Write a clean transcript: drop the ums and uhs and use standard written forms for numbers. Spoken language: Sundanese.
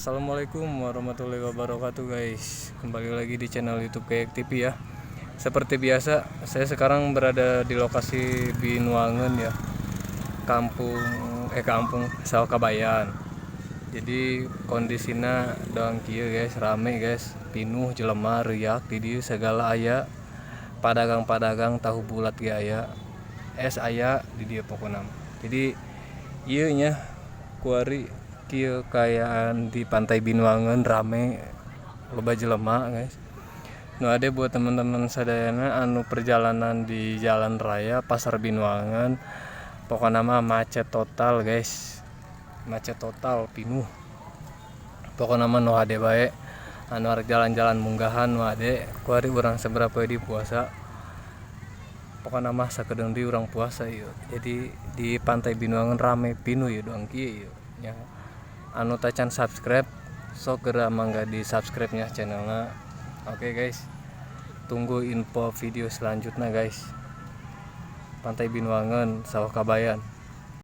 Assalamualaikum warahmatullahi wabarakatuh, guys. Kembali lagi di channel YouTube Kayak TV ya. Seperti biasa, saya sekarang berada di lokasi Binuangeun ya. Kampung kampung Sawah Kabayan. Jadi kondisinya doang kieu, guys, rame, guys. Pinuh jelema, riak di dieu, segala aya. Padagang-padagang tahu bulat ge aya. Es aya di dieu pokona. Jadi ieu nya kuari kieu kaayaan di Pantai Binuangeun, rame, loba jelema, guys. Nu ade buat teman-teman sadayana anu perjalanan di jalan raya Pasar Binuangeun, pokoknya mah macet total, guys, macet total, pinuh. Pokoknya mah nu hade bae anu arek jalan-jalan munggahan, nu hade. Kuari urang seberapa di puasa, pokoknya mah sakedeung di urang puasa ieu. Jadi di Pantai Binuangeun rame pinuh ieu, doang kieu ieu nya. Anu tacan subscribe, sok geura mangga di subscribe nya channelnya. Oke guys, tunggu info video selanjutnya, guys. Pantai Binuangeun, Sawah Kabayan.